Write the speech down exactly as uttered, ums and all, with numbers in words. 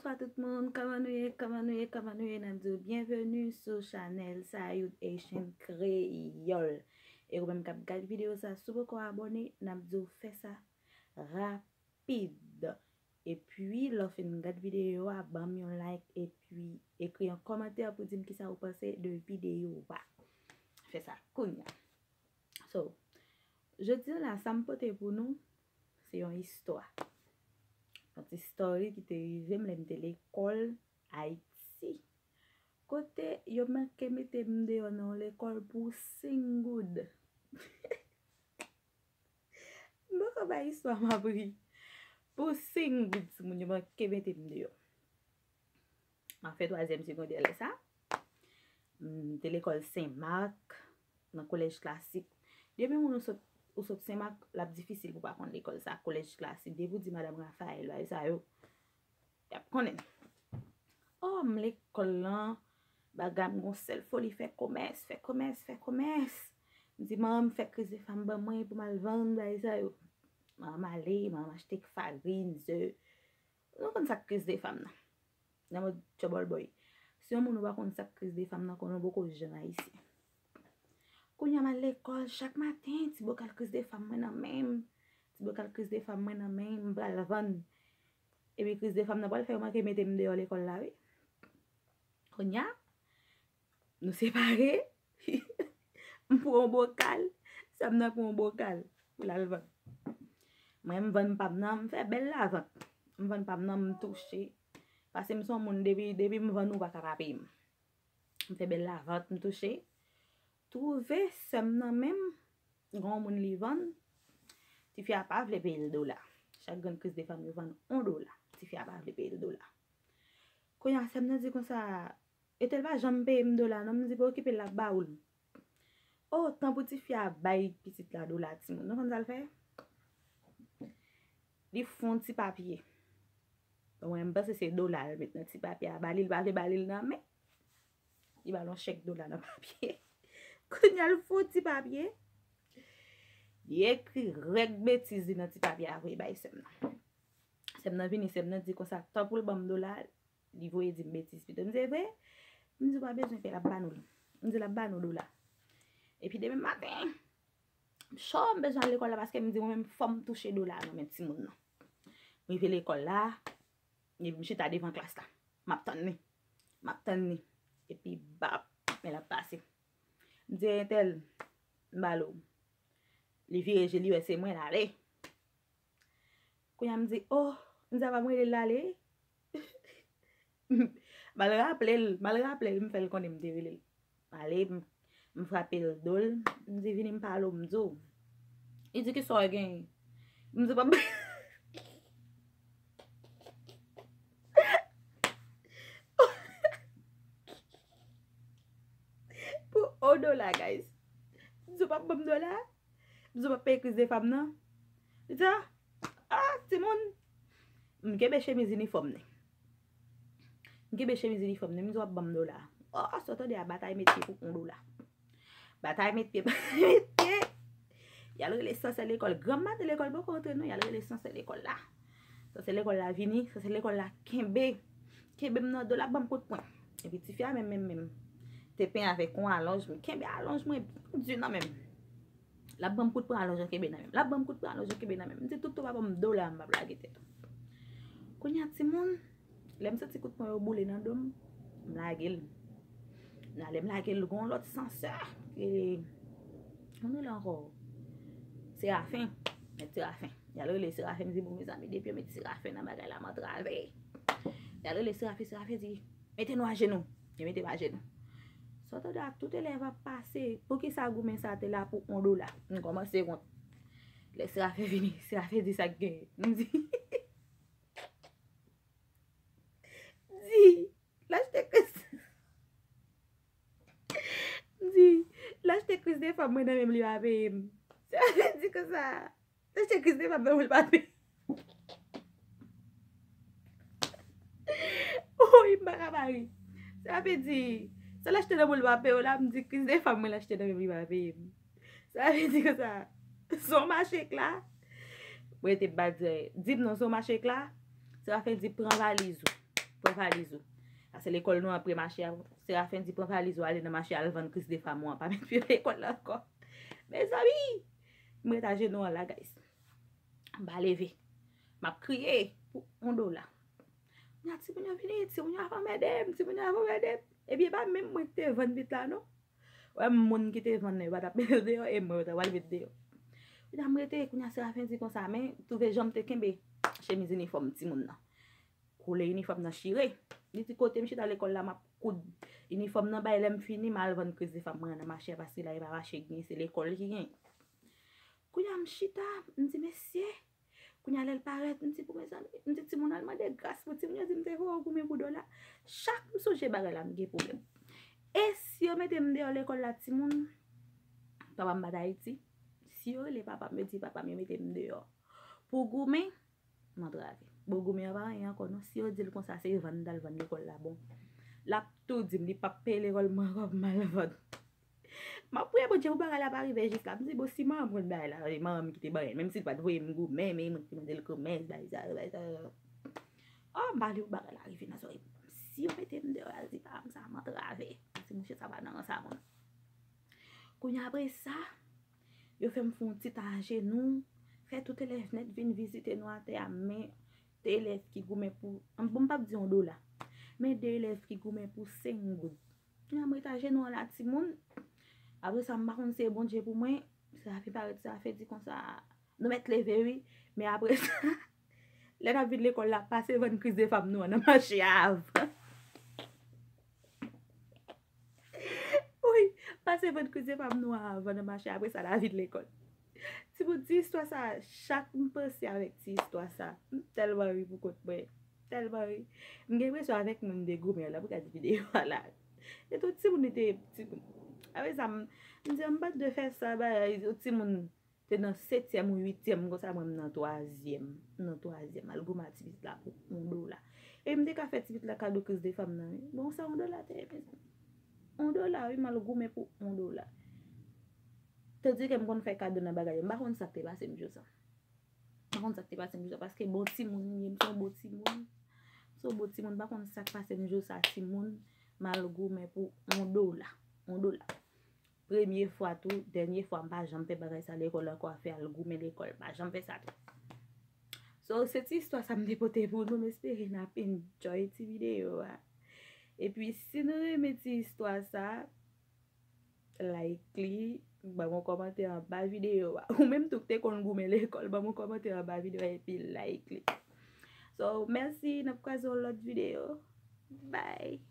Bonswa tout moun, kòman nou ye, kòman nou ye, kòman nou ye? N ap di w byenveni sou chanèl Sayud Haitian Kreyòl. E ou menm k ap gad videyo sa, si w poko abòne, n ap di w fè sa rapid. Epi, lè w fin gad videyo a, ban m yon like, epi ekri yon kòmantè pou di m kisa ou panse de videyo a. Fè sa kounye a. So, jodi a la, sa m pote pou nou, se yon istwa. Yon ti story ki te rive m lè m te lekòl Ayiti. Kote yo manke mete m deyò nan yon lekòl pou senk goud. M poko bay istwa m ap ri. Pou senk goud, timoun, yo manke mete m deyò. M ap fè twazyèm segondè lè sa. M te lekòl Sen Mak, nan kolèj klasik. Depi moun ou sot, ou sot Sen Mak, l ap difisil pou pa konn lekòl sa, kolèj klasik. Depi w di Madanm Rafayèl, bagay sa yo, y ap konnen. Oh, m lekòl lan, bagay m gon sèl foli, fè komès, fè komès, fè komès. M di, manman m fè kriz de fam ban mwen pou m al vann bagay sa yo. Manman m ale, manman m achte farin, ze. Nou konn sa k kriz de fam nan. Nan mòd tchòbòl bòy. Si yon moun ou pa konn sa k kriz de fam nan, konnen w poko janm ayisyen. Kounye a m al lekòl chak maten, ti bokal kriz de fam mwen nan men m. Ti bokal kriz de fam mwen nan men m, m pral vann. Epi kriz de fam nan pral fè yo manke mete m deyò lekòl la, wi. Kounye a, nou separe. M pran yon bokal, sè m nan pran yon bokal pou l al vann. Mwen, m vann pa m nan, m fè bèl lavant. M vann pa m nan, m touche. Paske m se yon moun, depi, depi m vann, ou pa ka pa peye m. M fè bèl lavant, m touche. Twouve sè m nan menm, gen yon moun li vann. Tifi a pa vle peye l dola. Chak grenn kriz de fam yo vann yon dola. Tifi a pa vle peye l dola. Kounye a, sè m nan di konsa, Etèl pa janm peye m dola, non, m di pa okipe l, l ap ba ou l. Oh, tan pou tifi a bay pitit la dola, timoun. Nou konn sa l fè? Li fè yon ti papye. Bon, mwen, m panse se dola l met nan ti papye a, ba li, l pa vle ba li l nan men. Li ba l yon chèk dola nan papye. Kounye a, l fè yon ti papye. Li ekri règ betiz li nan ti papye a, voye bay sè m nan. Sè m nan vini, sè m nan di konsa, tan pou l ban m dola, li voye di m betiz pito. M di, "E vre?" M di, "Ou pa bezwen pè, l ap ba nou l." M di, "L ap ba nou dola." Epi demen maten, m cho, m bezwen al lekòl la paske m di, "Mwen menm, fò m touche dola nan men timoun nan." M rive lekòl la, epi m chita devan klas la. M ap tann li. M ap tann li. Epi, bap, men l ap pase. M di, "Entèl, m ba l ou." Li vire je li wè se mwen, l ale. Kounye a m di, "Oh," m di, "Apa m rele l ale?" M al raple l, m al raple l, m fè l konnen m te rele l. M ale, m, m frape l do l, m di, "Vini m pale w, m di w." Li di, "Kisa w genyen?" M di, "Papa." Pou yon dola, guys. M di, "W ap ban m dola?" M di, "W ap peye kriz de fam nan?" Li di, "Ah, ah, timoun." M kenbe chemiz inifòm li. M kenbe chemiz inifòm li. M di, "W ap ban m dola." Oh, sa w tande a, batay met pye pou yon dola. Batay met pye, batay met pye. Y al rele sansè lekòl. Granm maten lekòl poko antre non, y al rele sansè lekòl la. Sansè lekòl la vini, sansè lekòl la kenbe. Kenbe m nan do l, ap ban m kout pwen. Epi tifi a menm, menm, menm. Te penyen avèk yon alonj, m kenbe alonj mwen byen di nan men m. L ap ban m kout pwen, alonj an kenbe nan men m. L ap ban m kout pwen, alonj an kenbe nan men m. M di tout tan w pa ban m dola, m p ap lage tèt ou. Kounye a timoun, lè m santi kout pwen yo boule nan do m, m lage l. Nan lè m lage l, gon lòt sansè. E, kòman l rele ankò? Serafen. Mèt Serafen. Y al rele Serafen, m di, "Bon, mezanmi, depi yo met Serafen nan bagay la, m antrave." Y al rele Serafen, Serafen di, "Mete nou ajenou." Yo mete m ajenou. Sa w tande a, tout elèv ap pase. Poukisa goumen sa te la pou yon dola? M kòmanse wont. Lè Serafen vini, Serafen di, "Sa k genyen?" M di, di, "L achte kriz." M di, "L achte kriz de fam mwen nan men m, li pa peye m." Serafen di konsa, "L achte kriz de fam nan men l, pa peye." Woy, m pa ka pa ri. Serafen di, "Sa l achte nan men l, pa peye w la?" M di, "Kriz de fam mwen l achte nan men m, li pa peye m." Serafen di konsa, "Se w mache k la?" Mwen te bat dirèk. "Di m non, se w mache k la?" Serafen di, "Pran valiz ou." pran valiz ou. Paske lekòl nou an pre mache a. Serafen di, pran valiz ou, ale nan mache, al vann kriz de fam ou an. Pa met pye lekòl la ankò. Mezanmi! M ret ajenou an la, guys. M pa leve. M ap kriye pou yon dola. Kounye a, timoun yo vini, timoun yo ap anmède m, timoun yo ap anmède m. Epi, e pa menm mwen ki te vann vit la, non. Wè, moun ki te vann nan, yo pa t ap met l deyò, e mwen, yo ta pral met deyò. Kounye a, m rete, kounye a, Serafen di konsa, men, twouve jan m te kenbe chemiz inifòm timoun nan. Koulè inifòm nan chire. Li di, kote m chita lekòl la, m ap koud inifòm nan, bay lè m fini, m al vann kriz de fam mwen an nan mache a, paske la, e pa mache ki gen, se lekòl ki gen. Kounye a, m chita, m di, mesye, kounye a, lè l parèt, m di pou mezanmi, m di, timoun, al mande gras pou timoun, yo di m te voye w goumen pou dola. Chak m sonje bagay la, m gen pwoblèm. E si yo mete m deyò lekòl la, timoun, papa m pa t Ayiti. Si yo rele papa m, yo di papa m, yo mete m deyò pou goumen, m antrave. Bon, goumen an pa anyen ankò, non. Si yo di l konsa, se vann m t al vann lekòl la, bon. L ap tou di m, li p ap peye lekòl mwen ankò pou m al vann. M ap priye Bondye pou bagay la pa rive jis la. M di, bon, si manman m konn bagay la, e manman m ki te ban l, menm si l pa t voye m goumen, men e mwen ki te mande l goumen, bagay sa yo, bagay sa yo. Oh, m pa vle pou bagay la rive nan zòrèy. Si yo mete m deyò, al di pa m sa, m antrave. Paske mouche sa pa nan rans a moun. Kounye a, apre sa, yo fè m fè yon ti tan ajenou, fè tout elèv nèt vin vizite nou atè a, men de elèv ki goumen pou, bon, m p ap di yon dola, men de elèv ki goumen pou senk goud. Kounye a, m ret ajenou an la, timoun. Apre sa, m pa konn si se Bondye pou mwen, Serafen parèt, Serafen di konsa, nou mèt leve, wi. Men apre sa, lè n ap vin lekòl la, pase vann kriz de fam nou an nan mache a avan. Wi, pase vann kriz de fam nou an avan nan mache a, apre sa, n a vin lekòl. Timoun, ti istwa sa, chak m panse avèk ti istwa sa, m tèlman ri pou kont mwen. Tèlman ri. M gen enpresyon avèk moun de goumen an la pou gade videyo a la. E tout timoun li te timoun. Apre sa, m, m di, m pa t dwe fè sa, bagay, yon timoun te nan setyèm ou uityèm, konsa mwen m nan twazyèm. M nan twazyèm, al goumen a ti pitit la pou yon dola. E m te ka fè ti pitit la kado kriz de fam nan, wi. Bon, sa yon dola te ye, mezanmi. Yon dola, wi, m al goumen pou yon dola. Tandike m konn fè kado nan bagay yo. M pa konn sa k te pase m jou sa. M pa konn sa k te pase m jou sa, paske bon timoun m ye, m se yon bon timoun. M se yon bon timoun, m pa konn sa k pase m jou sa, timoun, m al goumen pou yon dola. Yon dola. Premye fwa tou, dènye fwa, m pa janm fè bagay sa lekòl ankò, afè al goumen lekòl, m pa janm fè sa tou. So, se ti istwa sa m te pote pou nou, m espere n ap enjoy ti videyo a. Epi, si nou renmen ti istwa sa, like li, ban m yon kòmantè anba videyo a. Ou menm tou k te konn goumen lekòl, ban m yon kòmantè anba videyo a epi like li. So, mèsi, n ap kwaze yon lòt videyo. Bye!